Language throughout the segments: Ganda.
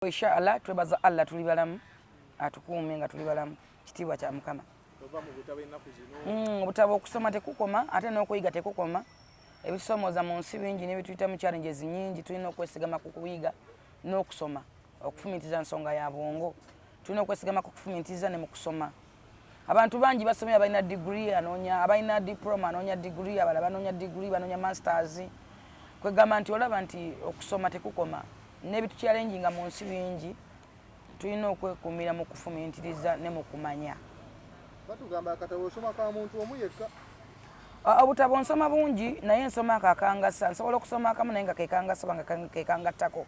Inshallah, twebaza Allah, tuli balamu, atukuume nga tuli balamu. Kitiibwa kya Mukama. Obutabo, okusoma tekukoma, ate n'okuyiga tekukoma. Ebisomooza mu nsi bingi n'ebituyita mu challenges nyingi. Tulina okwesigama ku kuyiga n'okusoma. Okufumintiriza nsonga ya bwongo. Tulina okwesigama ku kufumintiriza ne mu kusoma. Abantu bangi basomye, abalina degree anoonya, abalina diploma anoonya degree, abalala banoonya degree, banoonya masters. Kwegamba nti olaba nti okusoma tekukoma n'ebitukyalenjinga mu nsi bingi. Tulina okwekuumira mu kufumintiriza ne mu kumanya. Batugamba akatabo osoma ka muntu omu yekka. Obutabo nsoma bungi, naye nsoma ako akangasa. Nsobola okusoma akamu naye nga kekangasa oba nga kekangattako.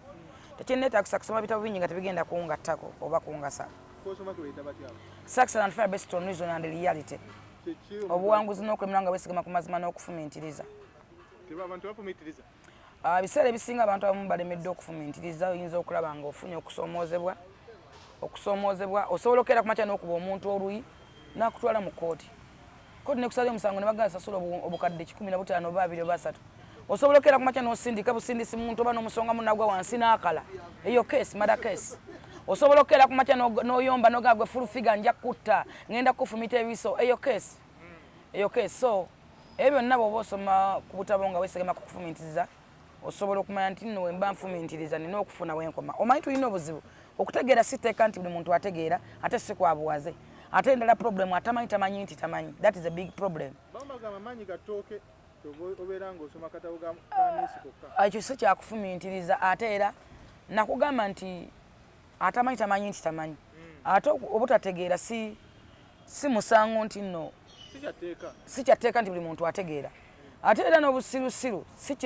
Tekinneetagisa kusoma bitabo bingi nga tebigenda kungattako oba kungasa. Kosoma kebayita batya? Success and Failure Based on Reason and Reality. Kyeki? Obuwanguzi n'okulemera nga bwesigama ku mazima n'okufumiintiriza. Abantu bafumiitiriza? Ebiseera ebisinga abantu abamu balemeddwa okufumiintiriza. Oyinza okulaba nga ofunye okusoomoozebwa. Osobola okukeera ku makya n'okuba omuntu oluyi n'akutwala mu kkooti, kooti nekusalira omusango ne bagala sasula obukadde 15 oba 20 oba 30. Osobola okukeera ku makya n'osindika busindisi muntu oba n'omusonga munagwa wansi n'akala, eyo case, murder case. Osobola okukeera ku makya n'oyomba n'ogamba, "Gwe Full Figure, nja kutta, ngenda kukufumita ebiso," eyo case, eyo case. So ebyo byonna bw'oba osoma ku butabo nga weesigama ku kufumintiriza, osobola okumanya nti nno wemba nfumintiriza nina okufuna wenkoma. Omanyi tulina obuzibu okutegeera. Si tteeka nti buli muntu ategeera, ate si kwabuwaze. Ate endala problem, atamanyi tamanyi nti tamanyi. That is a big problem. Bamagamba maanyi gatooke, kyova obeera ng'osoma katabo ka misi kokka. Ekyo si kyakufumintiriza. Ate era nakugamba nti atamanyi tamanyi nti tamanyi. Ate obutategeera si musango nti nno Si kyatteeka. Si kyatteeka nti buli muntu ategeera. Ate era n'obusirusiru si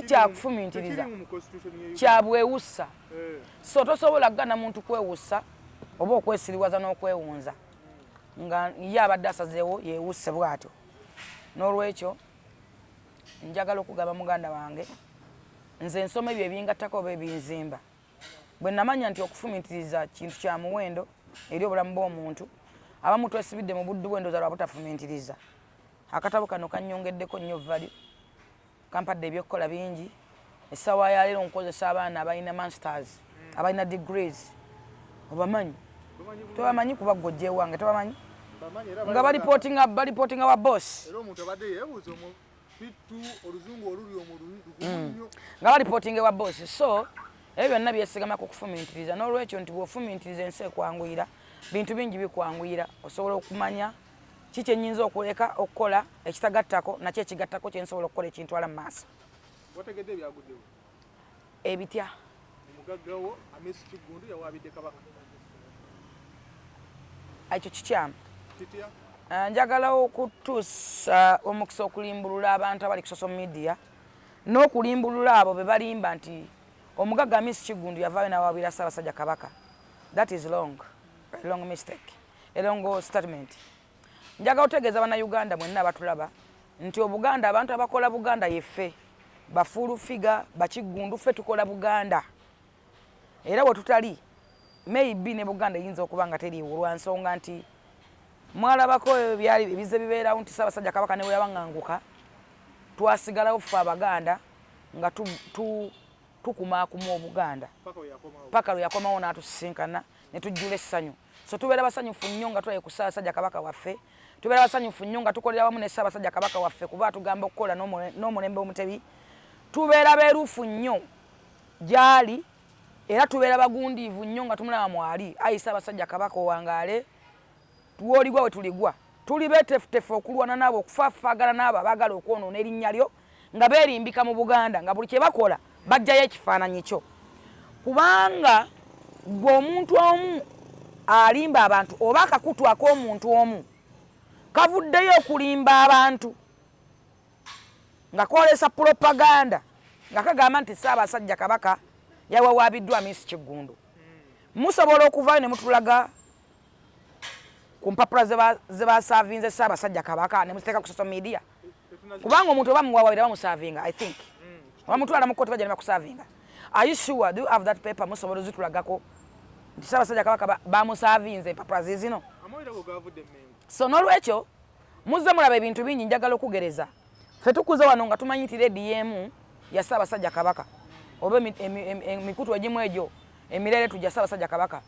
kyakufumintiriza. Tekirimu mu constitution ye Uganda. Kyabwewussa. So tosobola kugana muntu kwewussa oba okwesiriwaza n'okwewunza nga ye abadde asazeewo yeewusse bw'atyo. N'olwekyo njagala okugamba muganda wange, nze nsoma ebyo ebingattako oba ebinzimba. Bwe namanya nti okufumintiriza kintu kya muwendo eri obulamu bw'omuntu, abamu twesibidde mu buddu bw'endooza lwa butafumintiriza. Akatabo kano kannyongeddeko nnyo value, kampadde ebyokukola bingi. Essaawa ya leero nkozesa abaana abalina masters, abalina degrees. Obamanyi? Tobamanyi kuba gwe ojja ewange, tobamanyi. Bamanyi era. Nga balipotinga wa boss. Era omuntu abadde yeebuuza omu P2, oluzungu oluli omwo lugumu nnyo. Nga balipotinga wa boss. So ebyo byonna byesigama ku kufumintiriza. N'olwekyo nti bw'ofumintiriza, ensi ekwanguyira, bintu bingi bikwanguyira. Osobola okumanya ki kyenyinza okuleka okukola ekitagattako, nakyo ekigattako kyensobola okukola ekintwala mu maaso. Wategedde ebyaguddewo? Ebitya? Omugaggawo Amisi Kiggundu yawaabidde Kabaka. Ekyo kikyamu. Kitya? Njagala okutuusa omukisa okulimbulula abantu abali ku social media n'okulimbulula abo be balimba nti omugagga Amisi Kiggundu yavaayo n'awaabira Ssaabasajja Kabaka. That is wrong, a wrong mistake, a wrong statement. Njagala otegeeza Bannayuganda mwenna abatulaba nti Obuganda, abantu abakola Buganda yeffe ba Full Figure, Bakiggundu. Ffe tukola Buganda, era bwe tutali, maybe ne Buganda eyinza okuba nga teriiwo, lwa nsonga nti mwalabako ebyali ebize bibeerawo nti Ssaabasajja Kabaka ne bwe yabaŋŋanguka, twasigalawo ffe Abaganda nga tukumaakuma Obuganda paka we yakomawo. Paka lwe yakomawo n'atusisinkana ne tujjula essanyu. So tubeera basanyufu nnyo nga tulaye ku Ssaabasajja Kabaka waffe. Tubeera basanyufu nnyo nga tukolera wamu ne Ssaabasajja Kabaka waffe, kuba atugamba okukola n'omulembe Omutebi. Tubeera beerufu nnyo gy'ali, era tubeera bagundiivu nnyo nga tumulaba mwali. Ayi Ssaabasajja Kabaka, owangaale. Woligwa we tuligwa. Tuli beetefutefu okulwana naabo, okufaafaagana n'abo abaagala okwonoona erinnya lyo nga beerimbika mu Buganda, nga buli kye bakola bajjayo ekifaananyi kyo, kubanga gwe omuntu omu alimba abantu oba akakutu ak'omuntu omu kavuddeyo okulimba abantu nga kwolesa propaganda nga kagamba nti Ssaabasajja Kabaka yawawaabiddwa Amisi Kiggundu. Musobola okuvaayo ne mutulaga ku mpapula ze basavinze Ssaabasajja Kabaka ne muziteeka ku social media? Kubanga omuntu oba muwawabira, bamusavinga, I think bamutwala mu kooti, bajja ne bakusavinga. Are you sure? Do you have that paper? Musobola ozitulagako nti Ssaabasajja Kabaka bamusavinze empapula zizino? Amawulire ago gavudde Mmengo. So n'olwekyo muzze mulaba ebintu bingi. Njagala okugereza, ffe tukuze wano nga tumanyi nti rediyo emu ya Ssaabasajja Kabaka oba emikutu egimu egyo. Emirere tujja Ssaabasajja Kabaka.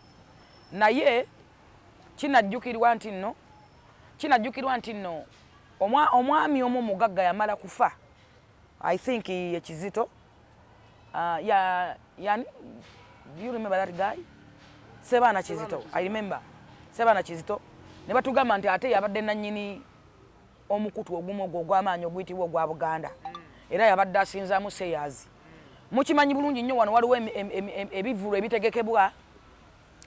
Naye kinajjukirwa nti nno, kinajjukirwa nti nno omwami omu omugagga yamala kufa, I think ye Kizito, ya, yani, do you remember that guy? Sebaana Kizito, I remember Sebaana Kizito. Ne batugamba nti ate yabadde nannyini omukutu ogumu ogwo ogw'amaanyi oguyitibwa ogwa Buganda, era yabadde asinzaamu shares. Mukimanyi bulungi nnyo, wano waliwo ebivvulu ebitegekebwa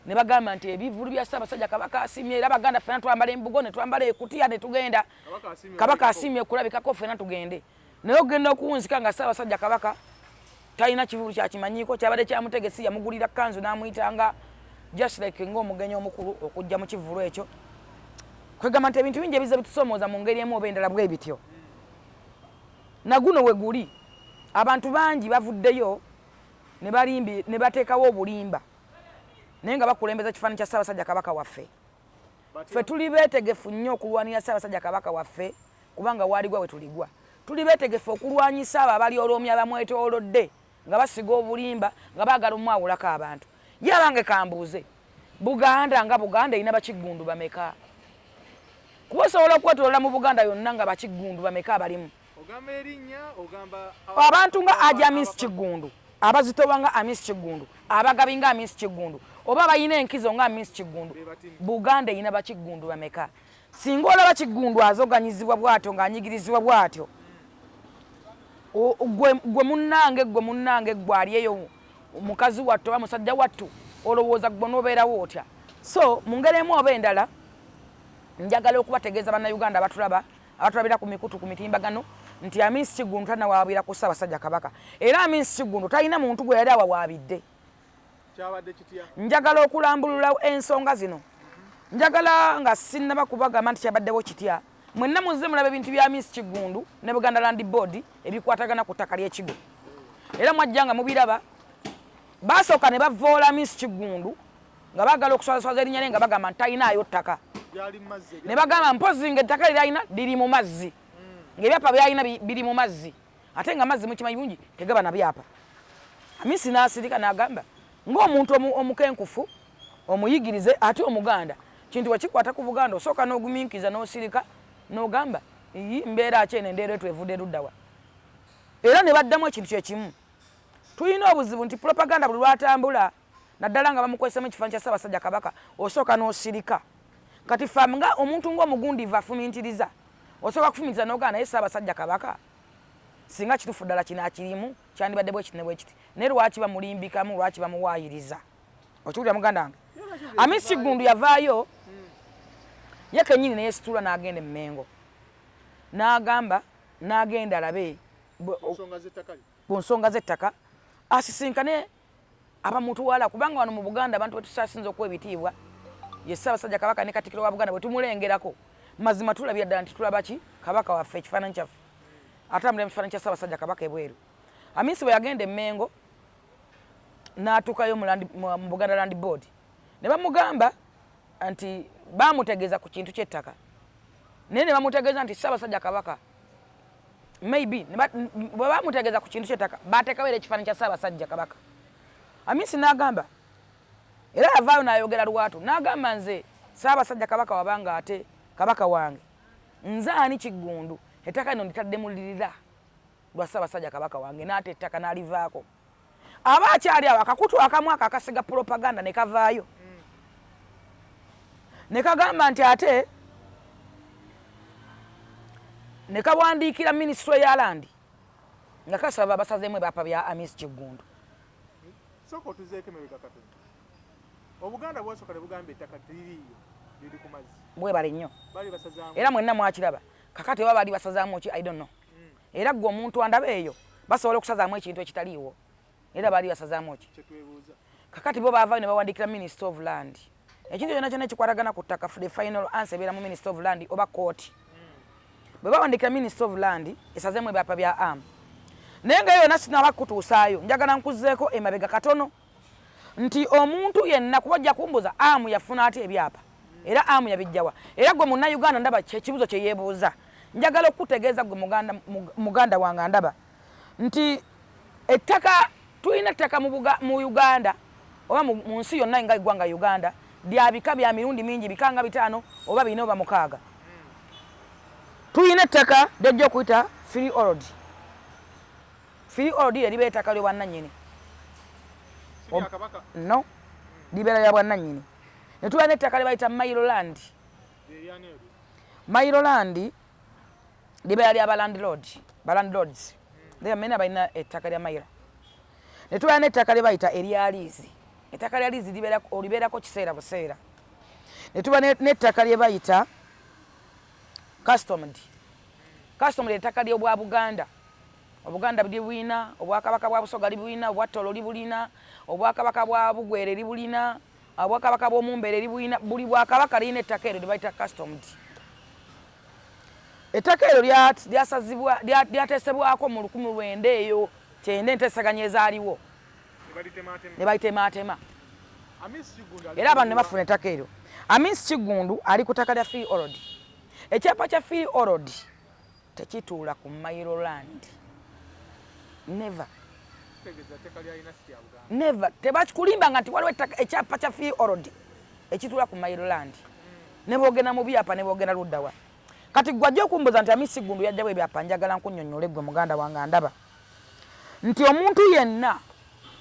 ne bagamba nti ebivvulu bya Ssaabasajja Kabaka asiimye, era Baganda ffena twambala embugo ne twambala ekutiya ne tugenda, Kabaka asiimye okulabikako, ffena tugende. Naye ogenda okuwunzika nga Ssaabasajja Kabaka talina kivulu kyakimanyiiko, kyabadde kyamutegesi, yamugulira kanzu n'amuyitanga just like ng'omugenyi omukulu okujja mu kivvulu ekyo. Kwegamba nti ebintu bingi ebizza bitusoomooza mu ngeri emu oba endala bwe bityo. Naguno we guli, abantu bangi bavuddeyo ne balimbi ne bateekawo obulimba, naye nga bakulembeza kifaananyi kya Ssaabasajja Kabaka waffe. Ffe tuli beetegefu nnyo okulwanira Ssaabasajja Kabaka waffe, kubanga waaligwa we tuligwa. Tuli beetegefu okulwanyisa abo abali olwomya bamwetoolodde nga basiga obulimba, nga baagala omwawulako abantu. Ye abange, kambuuze, Buganda nga Buganda erina bakiggundu bameka? Kuba osobola okwetolola mu Buganda yonna nga bakiggundu bameka abalimu? Abantu nga Haji Amis Kiggundu, abazitowa nga Amis Kiggundu, abagabi nga Amis Kiggundu, oba balina enkizo nga Amis Kiggundu, Buganda erina bakiggundu bameka? Singa olaba Kiggundu azoganyizibwa bw'atyo, ng'anyigirizibwa bw'atyo, gwe munnange, gwe munnange, gwe ali eyo, mukazi wattu oba musajja wattu, olowooza gwe onoobeerawo otya? So mu ngeri emu oba endala, njagala okubategeeza Bannayuganda abatulaba, abatulabira ku mikutu, ku mitimbagano, nti Amis Kiggundu tanawaabira ku Ssaabasajja Kabaka, era Amis Kiggundu talina muntu gwe yali awawaabidde. Njagala okulambulula ensonga zino. Njagala nga sinnaba kubagamba nti kyabaddewo kitya, mwenna muzze mulaba ebintu bya Amis Kiggundu ne Buganda Land Board ebikwatagana ku ttaka ly'ekigo, era mwajja nga mubiraba. Basooka ne bavoola Amis Kiggundu nga baagala okuswazaswaza erinnya lye, nga bagamba nti talinaayo ttaka, ne bagamba mpozi nga ettaka lyalina liri mu mazzi, ng'ebyapa byalina biri mu mazzi, ate nga amazzi mukimanyi bulungi tegaba na byapa. Amisi n'asirika n'agamba ng'omuntu omukenkufu, omuyigirize ate Omuganda, kintu wekikwata ku Buganda osooka n'ogumiikiriza n'osirika n'ogamba, iyi mbeera ki eno endeero etwevudde luddawa? Era ne baddamu ekintu kyekimu. Tulina obuzibu nti propaganda buli lwatambula, naddala nga bamukwesemu ekifaananyi kya Ssaabasajja Kabaka, osooka n'osirika. Kati fe nga omuntu ng'omugundiivu afumintiriza, osooka kufumintiriza n'ogamba, naye Ssaabasajja Kabaka singa kituufu ddala kino akirimu, kyandibadde bwe kiti ne bwe kiti, naye lwaki bamulimbikamu? Lwaki bamuwaayiriza? Okiwulira, muganda wange? Amis Kiggundu yavaayo ye kennyini neyesitula n'agenda emmengo n'agamba n'agenda alabe ku nsonga z'ettaka, asisinkane abamutwala, kubanga wano mu Buganda abantu betusasinza okuwa ebitiibwa ye Ssaabasajja Kabaka ne Katikkiro wa Buganda. Bwe tumulengerako, mazima tulabira ddala nti tulaba ki? Kabaka waffe, ekifaananyi kyaffe atambulira mu kifaananyi kya Ssaabasajja Kabaka ebweru. Amisi bwe yagenda emmengo n'atuukayo mu Buganda Land Board, ne bamugamba nti bamutegeeza ku kintu ky'ettaka, naye ne bamutegeeza nti Ssaabasajja Kabaka maybe bwe bamutegeeza ku kintu ky'ettaka, bateekawo era ekifaananyi kya Ssaabasajja Kabaka. Amisi n'agamba, era yavaayo n'ayogera lwatu n'agamba, nze Ssaabasajja Kabaka wabanga ate Kabaka wange, nze ani Kiggundu, ettaka lino nditadde mu lirira lwa Ssaabasajja Kabaka wange. N'ate ettaka n'alivaako. Aba akyali awo, akakutu akamu ako akasiga propaganda ne kavaayo ne kagamba nti ate ne kawandiikira minisitule ya land nga kasaba basazeemu ebyapa bya Amis Kiggundu. Sooka otuzeeko emabega katono. Obuganda bwasooka ne bugamba ettaka teririiyo, liri ku mazzi. Bwebale nnyo. Bali basazaamu. Era mwenna mwakiraba. Kakati oba bali basazaamu ki, I don't know. Era gwe omuntu andaba eyo, basobola okusazaamu ekintu ekitaliiwo? Era baali basazaamu ki? Kyetwebuuza. Kakati bo baavaayo ne bawandiikira Minister of Land. Ekintu kyonna kyonna ekikwatagana ku ttaka, the final answer ebeera mu Minister of Land oba kooti. Bwe bawandiikira Minister of Land esazeemu ebyapa bya am, naye nga yonna sinaba kutuusaayo, njagala nkuzeeko emabega katono nti omuntu yenna, kuba ojja kumbuuza, amu yafuna ate ebyapa, era amu yabijjawa? Era gwe Munnayuganda ndaba kyekibuzo kye yeebuuza. Njagala okukutegeeza gwe muganda wange andaba nti ettaka, tulina ettaka mu Uganda. Oba mu nsi yonna nga eggwanga Uganda lya bika bya mirundi mingi, bika nga 5 oba 4 oba 6. Tulina ettaka lyojja okuyita freehold. Freehold eriba ettaka ly'obwannannyini. No, libeera lya bwannannyini. Ne tuba n'ettaka lye bayita mailo land. Mailo land libeera lya balandlord, balandlords. There many abalina ettaka lya mailo. Ne tuba n'ettaka lye bayita erya liizi. Ettaka lya liizi olibeerako kiseera buseera. Ne tuba n'ettaka lye bayita customed. Customed ettaka ly'obwa Buganda. Obuganda libulina, obwakabaka bwa Busoga libulina, obwa Toro libulina, obwakabaka bwa Bugwere libulina, obwakabaka bw'Omumbere libulina, buli bwakabaka lirina ettaka eryo lye bayita customed. Ettaka eryo lyasazibwa, lyateesebwako mu 1900 eyo 90 enteeseganya ezaaliwo. Ne balitematema. Era abantu ne bafuna ettaka eryo. Amis Kiggundu ali ku ttaka lya freehold. Ekyapa kya freehold tekituula ku mailo land. Never. Never. Tebakikulimbanga nti waliwo ekyapa kya freehold ekituula ku mailo land. Ne boogenda mu byapa ne boogenda ludda wa. Kati ggwe ajja okumbuuza nti Amis Kiggundu yajjawo ebyapa, njagala nkunnyonnyole ggwe muganda wange andaba. Nti omuntu yenna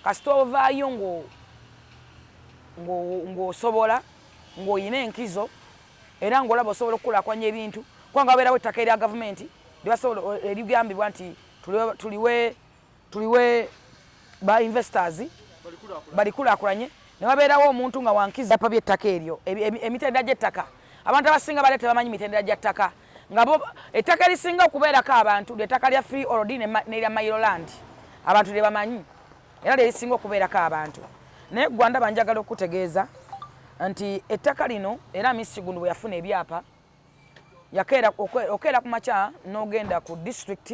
kasita ovaayo ng'osobola, ng'olina enkizo, era ng'olaba osobola okukulaakulanya ebintu, kubanga wabeerawo ettaka erya gavumenti lyebasobola erigambibwa nti tuliwe ba investors balikulaakulanye, ne wabeerawo omuntu nga wankizo ebyapa by'ettaka eryo, emitendera gy'ettaka. Abantu abasinga bali tebamanyi mitendera gya ttaka, nga bo ettaka erisinga okubeerako abantu ly'ettaka lya freehold n'erya mailo land, abantu lye bamanyi era lye lisinga okubeerako abantu. Naye ggwe ndaba njagala okutegeeza nti ettaka lino, era Amis Kiggundu bwe yafuna ebyapa, okeera ku makya n'ogenda ku district,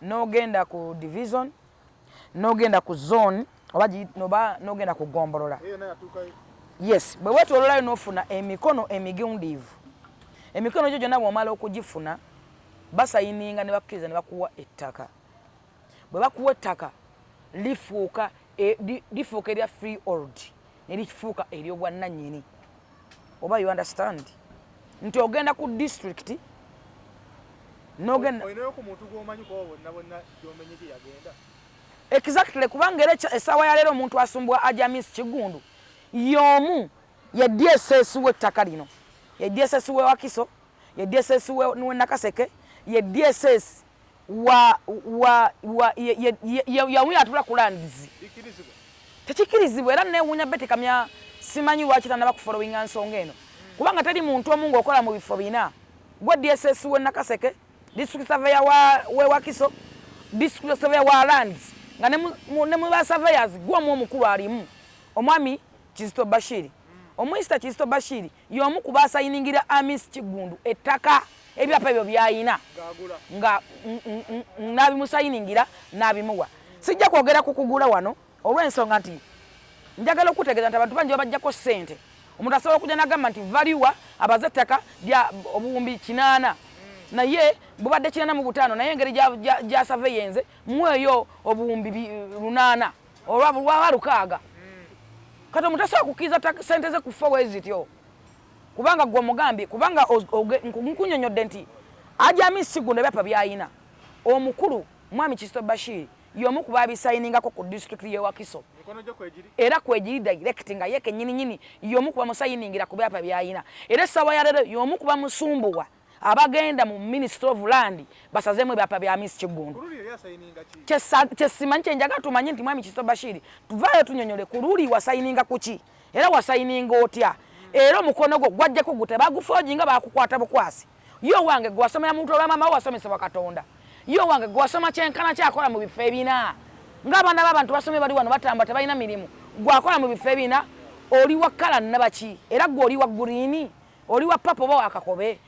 n'ogenda ku division, n'ogenda ku zone, oba n'ogenda ku ggombolola. Yes, bwe weetooloolayo n'ofuna emikono emigundiivu. Emikono egyo gyonna bw'omala okugifuna, basayininga ne bakkiriza ne bakuwa ettaka. Bwe bakuwa ettaka lifuuka erya freehold ne lifuuka ery'obwannannyini. Oba you understand? Nti ogenda ku district n'ogenda Olinayo ku muntu gw'omanyi kuba bonna bonna gy'omenye gye yagenda? Exactly, kubanga era essaawa ya leero omuntu asumbwa Haji Amis Kiggundu y'omu ye DSS w'ettaka lino, ye DSS w'e Wakiso, ye DSS w'e Nakaseke, ye DSS wa wa wa ye ye atula ku lands. Tekikkirizibwa. Era neewuunya Betty Kamya, simanyi lwaki tannaba kufollowinga nsonga eno, kubanga teri muntu omu ng'okola mu bifo bina, gwe DSS w'e Nakaseke, district surveyor w'e Wakiso, district surveyor wa lands, nga ne mu ba surveyors gwe omu omukulu alimu, omwami Kizito Bashiri. Omuyisita Kizito Bashiri y'omu ku basayiningira Amis Kiggundu ettaka, ebyapa ebyo by'ayina nga n'abimusayiningira n'abimuwa. Sijja kwogera ku kugula wano olw'ensonga nti njagala okutegeeza nti abantu bangi babajjako ssente. Omuntu asobola okujja n'agamba nti valuer abaze ettaka lya obuwumbi 8, naye bubadde 85, naye engeri gya surveillance muweeyo obuwumbi 8 olwa lwaba 6. Kati omuntu asobola kukkiriza ssente ze kufa bwe zityo, kubanga gwe omugambye, kubanga nkunyonyodde nti Haji Amis Kiggundu ebyapa by'ayina, omukulu mwami Kizito Bashir y'omu ku baabisayiningako ku disitulikiti y'e Wakiso, era kwegiri direct nga ye kennyini nyini y'omu ku bamusayiningira ku byapa by'ayina. Era essaawa ya leero y'omu ku bamusumbuwa abagenda mu Ministry of Land basazeemu ebyapa bya Amis Kiggundu. Kyesimanyi kyenjagala tumanye nti mwami Kizito Bashir, tuvaayo tunyonyole ku luli wasayininga kuki, era wasayininga otya, era omukono gwo gwajjako gute bagufoojinga bakukwata bukwasi. Ye owange gwe wasomera mu lutalo lwa maama wo, wasomesebwa Katonda. Ye owange gwe wasoma kyenkana kyakola mu bifo ebina, ng'abaana b'abantu basomye bali wano batamba tebalina mirimu, gwe akola mu bifo ebina oli wa color nabaki? Era gwe oli wa green, oli wa purple oba wa kakobe?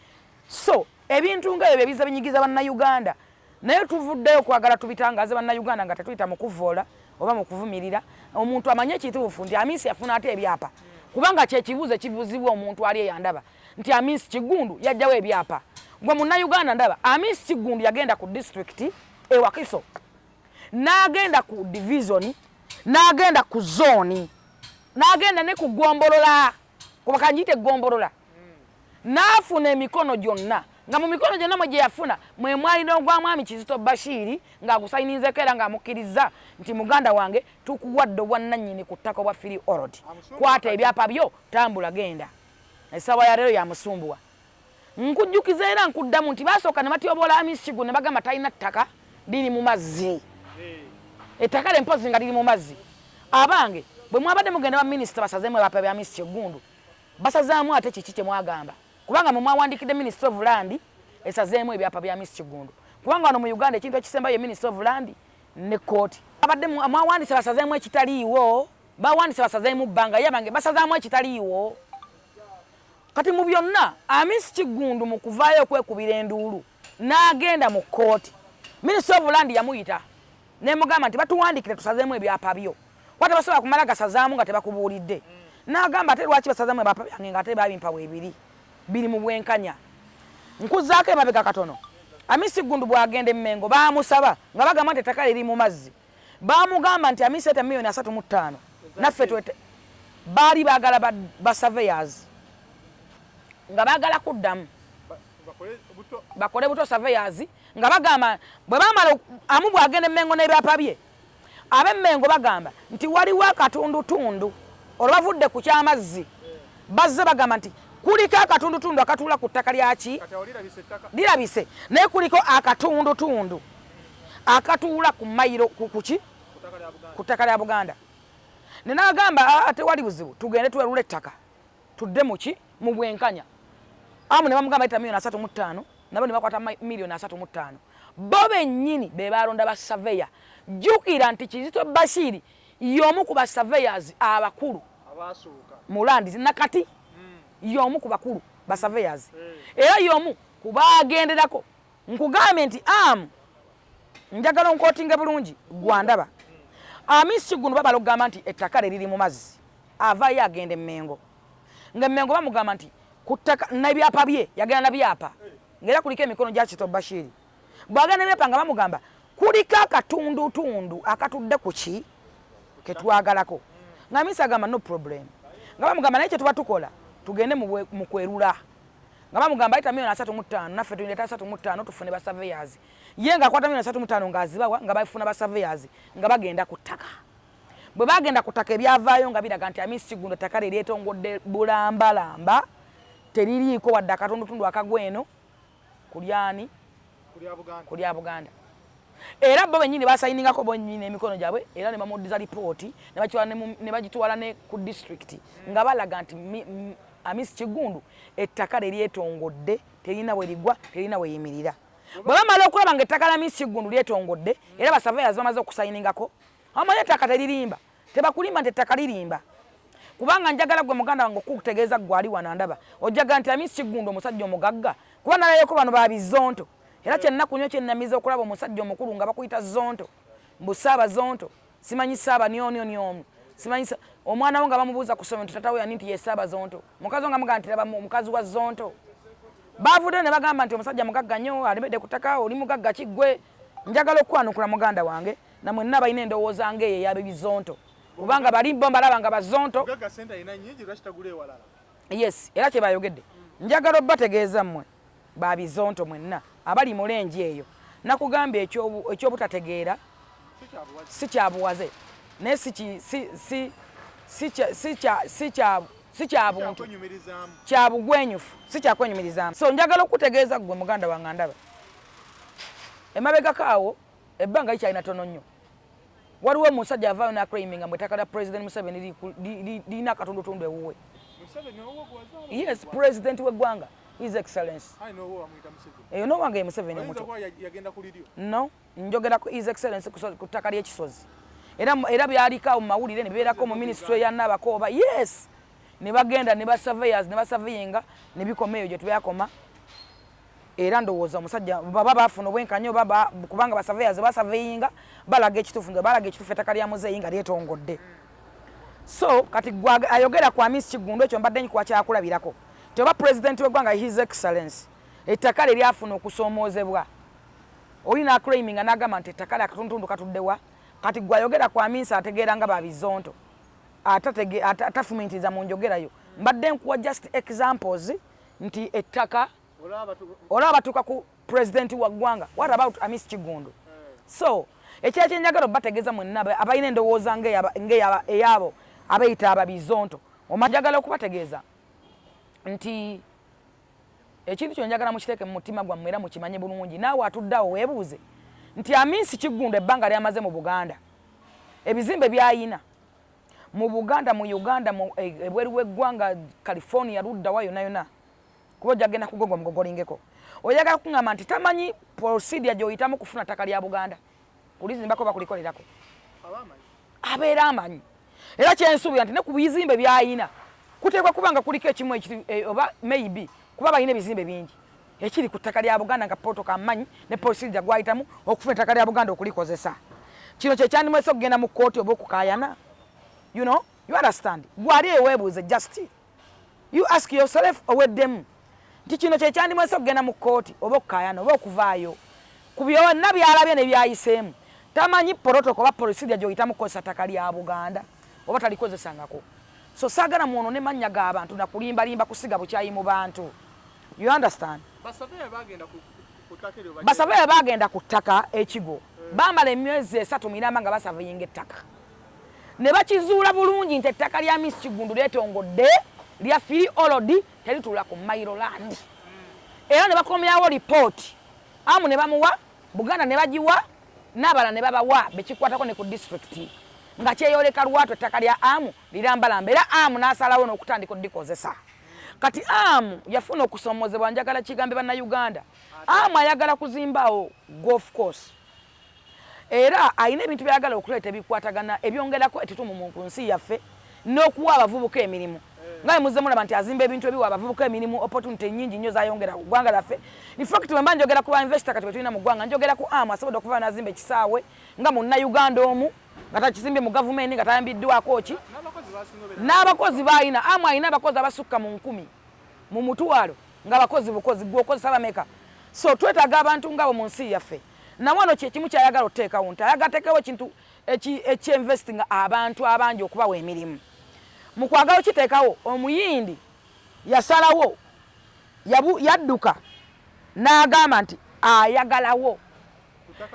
So ebintu nga ebyo ebiza binyigiza Bannayuganda, naye tuvuddeyo okwagala tubitangaze Bannayuganda nga tetuyita mu kuvvoola oba mu kuvumirira. Omuntu amanye ekituufu nti Amisi yafuna ate ebyapa, kubanga kyekibuuzo ekibuuzibwa omuntu ali eyandaba nti Amisi Kiggundu yajjawo ebyapa. Gwe Munnayuganda ndaba, Amisi Kiggundu yagenda ku disitulikiti e Wakiso, n'agenda ku division, n'agenda ku zooni. N'agenda ne ku ggombolola, kuba kanjiyite ggombolola, n'afuna emikono gyonna, nga mu mikono gyonna mwe gye yafuna mwe mwali n'ogwa Mwami Kizito Bashiiri, ng'agusayininzeko era ng'amukkirizza nti muganda wange, tukuwadde obwannannyini ku ttaka obwa freehold, kwata ebyapa byo, tambula, genda. Essaawa ya leero yamusumbuwa. Nkujjukiza era nkuddamu nti basooka ne batyoboola Amisi Kiggundu ne bagamba talina ttaka, liri mu mazzi, ettaka lye mpozi nga liri mu mazzi. Abange, bwe mwabadde mugenda ba minisita basazeemu ebyapa bya Amisi Kiggundu, basazaamu ate kiki kye mwagamba? Kubanga mwe mwawandikidde Minister of Land esazeemu ebyapa bya Amisi Kiggundu, kubanga wano mu Uganda ekintu ekisembayo ye Minister of Land ne kooti. Abadde mwawandise basazeemu ekitaliiwo, bawandise basazeemu bbanga, ye abange basazaamu ekitaliiwo. Kati mu byonna, Amisi Kiggundu mu kuvaayo okwekubira enduulu n'agenda mu kkooti, Minister of Land yamuyita nemugamba nti batuwandikire tusazeemu ebyapa byo, kuba tebasobola kumala gasazaamu nga tebakubuulidde. N'agamba, ate lwaki basazaamu ebyapa byange nga ate babimpa bwebiri biri mu bwenkanya? Nkuzaako emabega katono. Amisi Gundu bw'agenda Emmengo, baamusaba nga bagamba nti ettaka liri mu mazzi. Baamugamba nti Amisi eta miliyoni 35, naffe twete. Baali baagala ba surveyors, nga baagala kuddamu bakole buto surveyors, nga bagamba bwe bamala amu bw'agenda Emmengo n'ebyapa bye, ab'Emmengo bagamba nti waliwo akatundutundu. Olwo bavudde ku kyamazzi, bazze bagamba nti kuliko akatundutundu akatuula ku ttaka lyaki lirabise, naye kuliko akatundutundu akatuula ku mayiro kuki ku ttaka lya Buganda. Nenagamba tewali buzibu, tugende twerula ettaka, tudde muki mu bwenkanya. Amu ne bamugamba ita miliyoni 35, nabo ne bakwata miliyoni 35. Bo bennyini be balonda ba surveyor. Jjukira nti Kizito Bashiri y'omu ku ba surveyors abakulu mu land nakati, y'omu ku bakulu ba surveyors, era y'omu ku bagenderako. Nkugambye nti amu njagala onquotinge bulungi gwandaba. Amisi Kiggundu babala okugamba nti ettaka lye liri mu mazzi, avaayo agenda Emmengo, nga Emmengo bamugamba nti ku ttaka n'ebyapa bye yagenda na byapa, ng'era kuliko emikono gya Kito Bashiri. Bw'agenda n'ebyapa, nga bamugamba kuliko akatundutundu akatudde ku ki ketwagalako, nga Amisi agamba no problem, nga bamugamba naye kyetuba tukola tugende mu kwerula, nga bamugamba ayita miliyoni 35, naffe tuleta 35, tufune ba surveyors. Ye ng'akwata miliyoni 35 ng'azibawa, nga bafuna ba surveyors, nga bagenda ku ttaka. Bwe bagenda ku ttaka, ebyavaayo nga biraga nti Amisi Kiggundu ettaka lye lyetongodde bulambalamba, teririiko wadde akatundutundu akagwa eno kulyani kulya Buganda. Era bo bennyini basayiningako bonnyini emikono gyabwe, era ne bamuddiza lipooti ne bagitwala ne ku disitulikiti, nga balaga nti Amisi Kiggundu ettaka lye lyetongodde, terina we ligwa, terina we yimirira. Bwe bamala okulaba nga ettaka lya Amisi Kiggundu lyetongodde, era ba surveyors bamaze okusayiningako, amanyi ettaka teririmba, tebakulimba nti ettaka lirimba. Kubanga njagala gwe muganda wange okukutegeeza, gwe ali wano andaba, ojjaga nti Amisi Kiggundu omusajja omugagga, kuba nalayeko bano babizonto. Era kyennaku nnyo kyennamiza okulaba omusajja omukulu nga bakuyita zonto, mbu saaba zonto, simanyi saaba nyonyonyomu, simanyi omwana wo nga bamubuuza ku ssomero nti tata we yani, nti ye saaba zonto. Mukazi wo nga mugamba nti laba omukazi wa zonto. Bavuddeyo ne bagamba nti omusajja mugagga nnyo, alemedde ku ttaka. Oli mugagga kiggwe. Njagala okukwanukula muganda wange namwenna balina endowooza ng'eyo ey'abebizonto, kubanga bali bo mbalaba nga bazonto. Yes, era kyebayogedde. Njagala obbategeeza mmwe babizonto mwenna abali mu range eyo, nakugambye ekyobutategeera si kyabuwaze, naye si kyabuntu, kyabugwenyufu, si kyakwenyumirizaamu. So njagala okutegeeza ggwe muganda wange ndaba emabegako awo, ebbanga likyalina tono nnyo, waliwo omusajja avaayo n'aclaiminga mbu ettaka lya President Museveni lirina akatundutundu ewuwe. Yes, president w'eggwanga, His Excellence. Eyo nowange ye Museveni omuto. No, njogera ku His Excellence ku ttaka ly'ekisozi. Era byaliko awo mu mawulire ne bibeerako mu ministry ya Nabakooba. Yes, ne bagenda ne ba surveyors ne basurveyinga ne bikoma eyo gye tubyakoma. Era ndowooza omusajja baba bafuna obwenkanya oba, kubanga ba surveyors basurveyinga balaga ekituufu, nga balaga ekituufu ettaka lya muzeeyi nga lyetongodde. So kati gwe ayogera ku Amisi Kiggundu, ekyo mbadde nkikuwa kyakulabirako nti oba president w'eggwanga, His Excellence, ettaka lye lyafuna okusoomoozebwa, oli n'aclaiminga n'agamba nti ettaka lye akatundutundu katuddewa. Kati gwe ayogera ku Amisi ategeera nga babizonto. Atafumiitiriza mu njogerayo, mbadde nkuwa just examples nti ettaka olaba batuuka ku pulezidenti wa ggwanga. What about Amis Kigundu? So ekira kyenjagala obategeeza mwenna abalina endowooza ng'eyabo abayita ababizonto, njagala okubategeeza nti ekintu kyo njagala mukiteeke mu mutima gwammwe era mukimanye bulungi. Naawe atuddeawo weebuuze nti Amisi Kiggundu ebbanga lyamaze mu Buganda, ebizimbe byayina mu Buganda, mu Uganda, ebweru w'eggwanga, California, luddawa yonna yonna, kuba ojja genda kugogo mugogolingeko, oyagala kuŋŋamba nti tamanyi procedure gy'oyitamu kufuna ttaka lya Buganda kulizimbako oba kulikolerako? Abeera amanyi. Era kyensuubira nti ne ku bizimbe byayina kuteekwa kuba nga kuliko ekimu oba maybe, kuba balina ebizimbe bingi, ekiri ku ttaka lya Buganda nga protocol amanyi ne procedure gwayitamu okufuna ettaka lya Buganda okulikozesa. Kino kyekyandimwese okugenda mu kkooti oba okukaayana? You know, you understand? Gwali eweebuuze, just you ask yourself oweddemu nti kino kyekyandimwese okugenda mu kkooti oba okukaayana oba okuvaayo ku byonna byalabye ne byayiseemu? Tamanyi protocol oba procedure gy'oyitamu kukozesa ttaka lya Buganda oba talikozesangako? So saagala mwono ne mannya g'abantu nakulimbalimba kusiga bukyayi mu bantu, you understand? Basaveya bagenda ku ttaka ekigo, bamala emyezi 3 miramba nga basaveyinga ettaka ne bakizuula bulungi nti ettaka lya Miss Kigundu lyetongodde, lya freehold, terituula ku mailo land. Era ne bakomyawo lipooti amu ne bamuwa Buganda ne bagiwa n'abalala ne babawa bekikwatako ne ku disitulikiti, nga kyeyoleka lwatu ettaka lya amu lirambalamba. Era amu n'asalawo n'okutandika oddikozesa. Kati amu yafuna okusoomozebwa. Njagala kigambe Bannayuganda, amu ayagala kuzimbawo golf course era alina ebintu byayagala okuleeta ebikwatagana ebyongerako ettutumu ku nsi yaffe n'okuwa abavubuka emirimu, nga bwe muzze mulaba nti azimba ebintu ebiwa abavubuka emirimu, opportunity nyingi nnyo zayongera ku ggwanga lyaffe. In fact, bwe mba njogera ku ba investor kati bwe tulina mu ggwanga, njogera ku amu asobodde okuva n'azimba ekisaawe nga Munnayuganda omu, nga takizimbye mu gavumenti, nga tayambiddwako ki, n'abakozi baalina. Amu alina abakozi abasukka mu 1000 mu mutwalo nga bakozi bukozi. Gwe okozesa bameka? So twetaaga abantu ngaabo mu nsi yaffe. Nawano kyekimu kyayagala otuteekawo nti ayagala teekawo ekintu ekyinvestinga abantu abangi okubawa emirimu. Mu kwagala okiteekawo, omuyindi yasalawo yadduka n'agamba nti ayagalawo.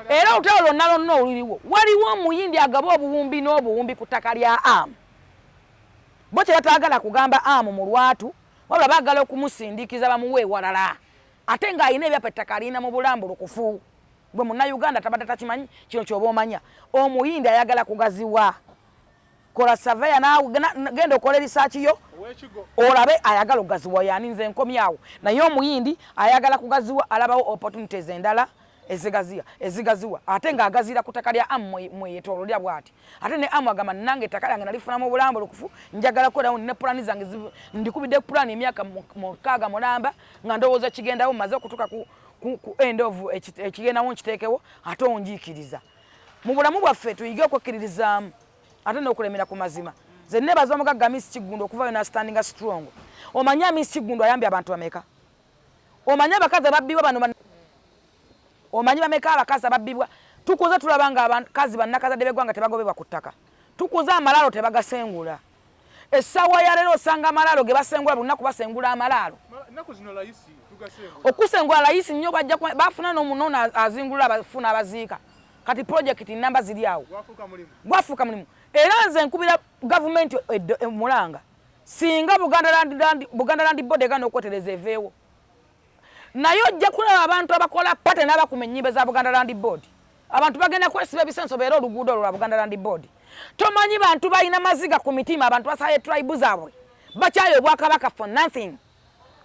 Era olutalo lwonna lwonna oluliwo, waliwo omuyindi agaba obuwumbi n'obuwumbi ku ttaka lya amu. Bo kye bataagala kugamba amu mu lwatu, wabula baagala okumusindiikiza bamuwe ewalala, ate ng'alina ebyapa, ettaka alina mu bulambulukufu. Gwe Munnayuganda tabadde takimanyi kino, kyoba omanya omuyindi ayagala kugaziwa. Kola survey naawe, genda okola research yo olabe ayagala okugaziwa yani. Nze nkomyawo, naye omuyindi ayagala kugaziwa, alabawo opportunities endala ezigaziya ezigaziwa, ate ng'agazira ku ttaka lya amu mweyetoololya bw'ati. Ate ne amu agamba, nange ettaka lyange nalifunamu obulambulukufu, njagala kukolerawo ne pulani zange, ndikubidde pulani emyaka 60 mulamba nga ndowooza kigendawo, maze okutuuka ku end of ekigendawo, nkiteekewo ate onjiikiriza. Mu bulamu bwaffe tuyige okwekkiririzaamu ate n'okulemera ku mazima. Nze nebaza omugagga Amisi Kiggundu okuvayo nastandinga strong. Omanyi Amisi Kiggundu ayambye abantu bameka? Omanyi abakazi ababbibwa bano? Omanyi bameka abakazi ababbibwa? Tukuze tulaba nga abakazi bannakazadde b'eggwanga tebagobebwa ku ttaka. Tukuze amalaalo tebagasengula. Essaawa ya leero osanga amalaalo ge basengula buli lunaku, basengula amalaalo. Okusengula layisi nnyo, bajja bafuna n'omunono azingulula, abafuna abaziika. Kati projekiti namba ziri awo, gwafuuka mulimu. Era nze nkubira gavumenti emulanga, singa Buganda Land Board egana okwetereza, eveewo. Naye ojja kulaba abantu abakola party n'abakuma ennyimbe za Buganda Land Board. Abantu bagenda kwesiba ebisenso beera oluguudo olwo lwa Buganda Land Board. Tomanyi bantu balina maziga ku mitima, abantu basaye tribe zaabwe, bakyayo obwakabaka for nothing,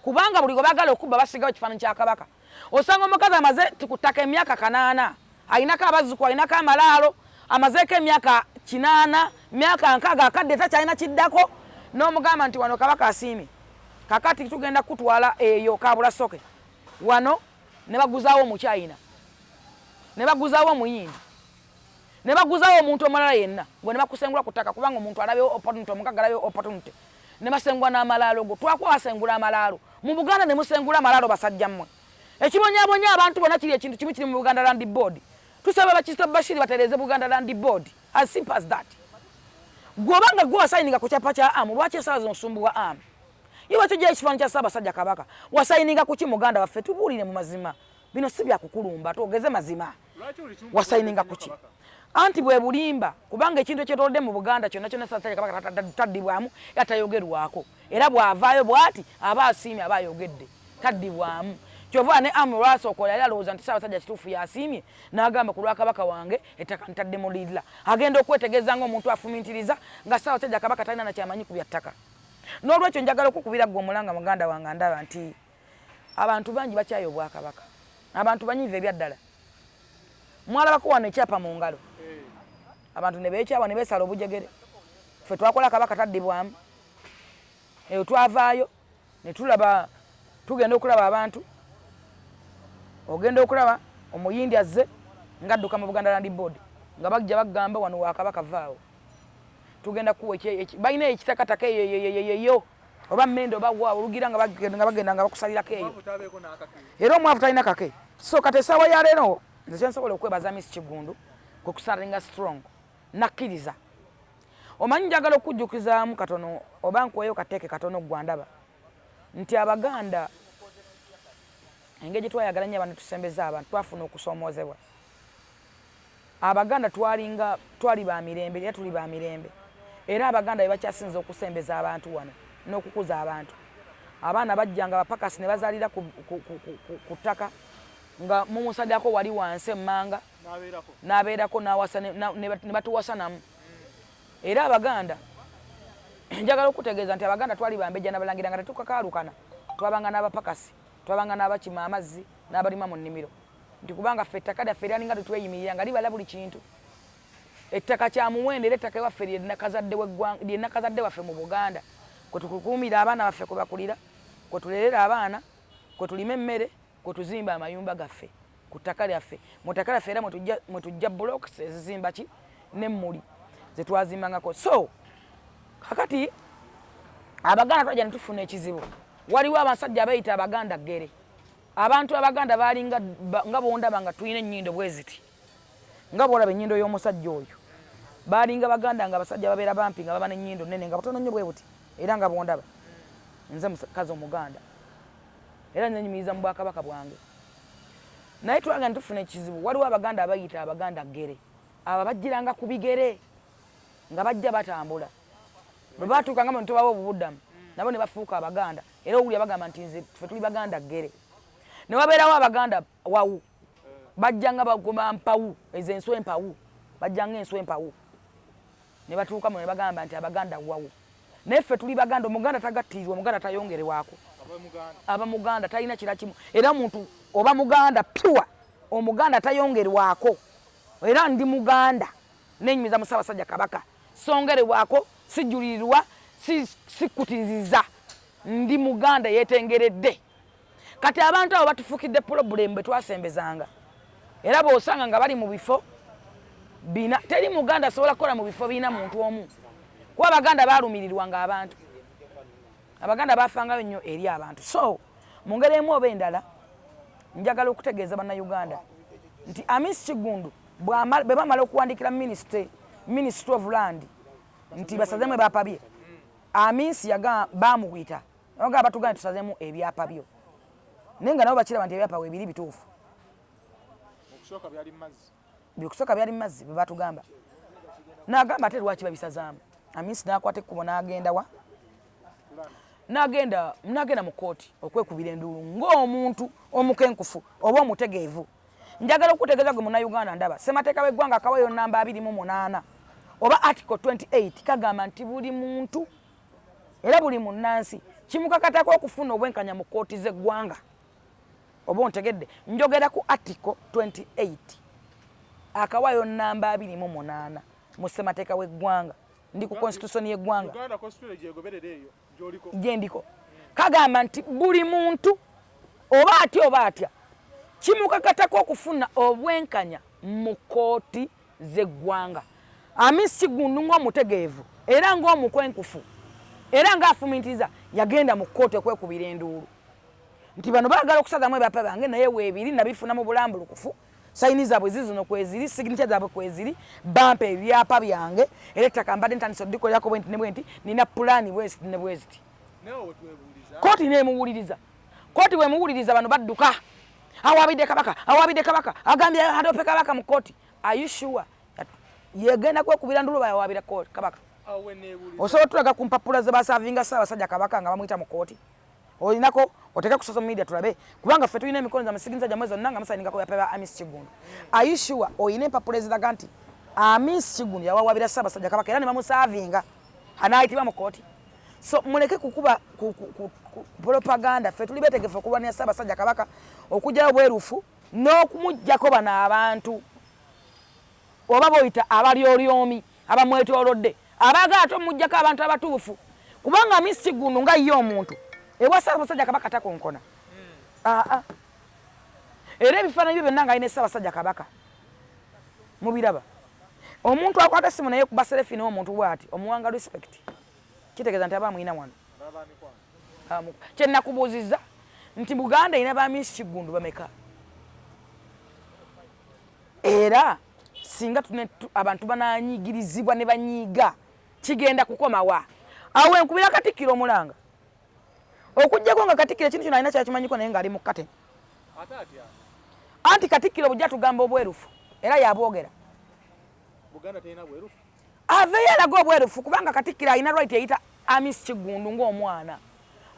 kubanga buli gwe baagala okubba basigawo ekifaananyi kya Kabaka. Osanga omukazi amaze ku ttaka emyaka 80, ayinako abazzukulu, ayinako amalaalo, amazeeko emyaka 80, myaka 60, akadde takyalina kiddako, n'omugamba nti wano Kabaka asiimye, kakati tugenda kutwala eyo Kabulasoke wano, ne baguzaawo Omuchina, ne baguzaawo Omuyindi, ne baguzaawo omuntu omulala yenna, gwe ne bakusengula ku ttaka, kubanga omuntu alabyewo opportunity, omugagga alabyewo opportunity, ne basengula n'amalaalo go. Twakuba basengula amalaalo mu Buganda, ne musengula amalaalo. Basajja mmwe, ekibonyabonya abantu bonna kiri ekintu kimu, kiri mu Buganda Land Board. Tusaba Bakizito Bashiri batereeze Buganda Land Board, as simple as that. Gwobanga gwe wasayininga ku kyapa kya amu, lwaki esaawa zino osumbuwa amu? Ye lwaki ojjayo ekifaananyi kya Ssaabasajja Kabaka? Wasayininga kuki muganda waffe? Tubuulire mu mazima, bino si byakukulumba, twogeze mazima. Wasayininga kuki? Anti bwe bulimba, kubanga ekintu ekyetoolodde mu Buganda kyonna kyonna Ssaabasajja Kabaka taddibwamu era tayogerwako, era bw'avaayo bw'ati aba asiimye, aba ayogedde, taddibwamu. Kyova ne amu lwasooka yali alowooza nti Ssaabasajja kituufu yasiimye, n'agamba ku lwa Kabaka wange ettaka ntadde mu lirla. Agenda okwetegeeza ng'omuntu afumintiriza nga Ssaabasajja Kabaka talina nakyamanyi ku bya ttaka. N'olwekyo njagala okukubira ggwe omulanga muganda wange andaba nti abantu bangi bakyaye Obwakabaka, abantu banyiivu ebyaddala. Mwalabako wano ekyapa mu ngalo, abantu ne beekyawa ne beesala obujegere. Ffe twakola Kabaka taddibwamu, eyo twavaayo ne tulaba, tugenda okulaba abantu, ogenda okulaba omuyindi azze ng'adduka mu Buganda Land Board nga bajja bagamba wano wa Kabaka vaawo, tugenda kuwa balina ekitakataka eyo oba mmende oba wa olugira nga bagenda nga bakusalirako eyo, era omwavu talina kake. So kati essaawa ya leero nze kyensobola okwebaza Miss Kiggundu kwe kusaringa strong, nakkiriza. Omanyi njagala okujjukizaamu katono oba nkuweyo kateeke katono gwandaba nti Abaganda engeri gye twayagala nnyo abantu tusembeza abantu, twafuna okusoomoozebwa. Abaganda twalinga twali ba mirembe era tuli ba mirembe, era Abaganda be bakyasinza okusembeza abantu wano n'okukuza abantu. Abaana bajjanga bapakasi ne bazaalira ku ttaka nga mumusaddako wali wansi emmanga n'abeerako n'awasa ne batuwasa namu. Era Abaganda njagala okutegeeza nti Abaganda twali bambejja n'abalangira nga tetukakaalukana, twabanga n'abapakasi, twabanga n'abakima amazzi n'abalima mu nnimiro, nti kubanga ffe ettaka lyaffe lyalinga tetweyimirira nga libala buli kintu. Ettaka kya muwendo, era ettaka ewaffe lye nakazadde waffe mu Buganda, kwe tukukuumira abaana baffe, kwe bakulira, kwe tulerera abaana, kwe tulima emmere, kwe tuzimba amayumba gaffe ku ttaka lyaffe. Mu ttaka lyaffe era mwe tujja blocks ezizimba ki n'emmuli ze twazimbangako. So kakati Abaganda twajja ne tufuna ekizibu. Waliwo abasajja abeeyita Abaganda ggere. Abantu Abaganda baalinga nga bondaba nga tulina ennyindo bwe ziti, nga bwolaba ennyindo y'omusajja oyo. Baalinga Baganda nga abasajja babeera bampi nga baba n'ennyindo nnene nga butono nnyo bwe buti, era nga bwondaba nze mukazi Omuganda era nenyumiriza mu bwakabaka bwange. Naye twagenda ne tufuna ekizibu. Waliwo Abaganda abayita Abaganda ggere, abo bajjiranga ku bigere nga bajja batambula, bwe batuukanga mu ntubawo obubuddamu nabo ne bafuuka Abaganda. Era owulira bagamba nti nze ffe tuli Baganda ggere. Ne wabeerawo Abaganda wawu, bajjanga bagoma mpawu, ezo enswa empawu, bajjanga enswa empawu ne batuuka mu ne bagamba nti Abaganda wawu. Naye ffe tuli Baganda. Omuganda tagattirirwa, Omuganda tayongerewako, aba Muganda, talina kira kimu. Era omuntu oba Muganda pure, Omuganda tayongerwako. Era ndi Muganda, nenyumiza mu Ssaabasajja Kabaka, songerewako, sijjulirirwa, sikkutiriza, ndi Muganda yeetengeredde. Kati abantu abo batufukidde problem bwe twasembezanga, era bw'osanga nga bali mu bifo bina, teri Muganda asobola kukola mu bifo bina muntu omu, kuba Abaganda baalumirirwanga abantu. Abaganda bafangayo nnyo eri abantu. So mu ngeri emu oba endala njagala okutegeeza Bannayuganda nti Amis Kiggundu bwe bamala okuwandikira Ministry of Land nti basazemu ebyapa bye, Amisi bamuyita nga batugamba tusazemu ebyapa byo, naye nga nabo bakiraba nti ebyapa weebiri bituufu. Byokusooka byali mumazzi bwe batugamba. N'agamba ate lwaki babisazaamu? Amisi n'akwata ekkubo n'agenda wa n'agenda mu kkooti okwekubira enduulu ng'omuntu omukenkufu oba omutegeevu. Njagala okutegeeza gwe Munnayuganda ndaba, ssemateeka w'eggwanga akawayo namba 28 oba article 28 kagamba nti buli muntu era buli munnansi kimukakatako okufuna obwenkanya mu kkooti z'eggwanga. Oba ontegedde? Njogera ku article 28 akawayo namba 28 mu ssemateeka w'eggwanga. Ndi ku constitution y'eggwanga gyendiko, kagamba nti buli muntu oba atya oba atya kimukakatako okufuna obwenkanya mu kkooti z'eggwanga. Amisi Kiggundu ng'omutegeevu era ng'omukwenkufu era ng'afumintiriza yagenda mu kkooti okwekubira enduulu nti bano baagala okusazamu ebyapa byange, naye weebiri nabifuna mu bulambulukufu. Sayini zaabwe zizino kweziri, signature zaabwe kweziri, bampa ebyapa byange, era ettaka mbadde ntandise odikolerako bwenti ne bwenti, nina pulaani bweziti ne bweziti. Kooti neemuwuliriza. Kooti bwemuwuliriza bano badduka. Awabidde Kabaka, awabidde Kabaka, agambye adope Kabaka mu kooti. Are you sure? Yegenda kwekubira ndulu bayawabira Kabaka. Osobola otulaga ku mpapula ze basavinga Ssaabasajja Kabaka nga bamuyita mu kooti? Olinako oteke ku social media tulabe, kubanga ffe tulina emikono gyammwe, signature gyammwe zonna nga musayiningako byapa bya Amis Kiggundu. Are you sure oyina empapula eziraga nti Amis Kiggundu yawawabira Ssaabasajja Kabaka era ne bamusavinga anaayitibwa mu kooti? So muleke kukuba propaganda. Ffe tuli beetegefu okulwanira Ssaabasajja Kabaka okugyayo obwerufu n'okumuggyako bano abantu oba boyita abalyolyomi abamwetoolodde abaagala ate omuggyako abantu abatuufu, kubanga Amis Kiggundu nga ye omuntu ewa Ssaabasajja Kabaka takonkona. Aa, era ebifaananyi bye byonna ng'alina Ssaabasajja Kabaka mubiraba. Omuntu akwata essimu naye kuba selfie n'omuntu bw'ati omuwanga respect, kitegeeza nti aba amulina wano. Kye nakubuuzizza nti Buganda erina ba Amis Kiggundu bameka? Era singa abantu bananyigirizibwa ne banyiiga kigenda kukomawa? Awo enkubira Katikkiro omulanga, okuggyako nga Katikkiro ekintu kino alina kyakimanyiko naye ng'ali mu kate. Anti Katikkiro bujja tugamba obwerufu era yabwogera, aveeyo alaga obwerufu, kubanga Katikkiro alina right eyita Amis Kiggundu ng'omwana.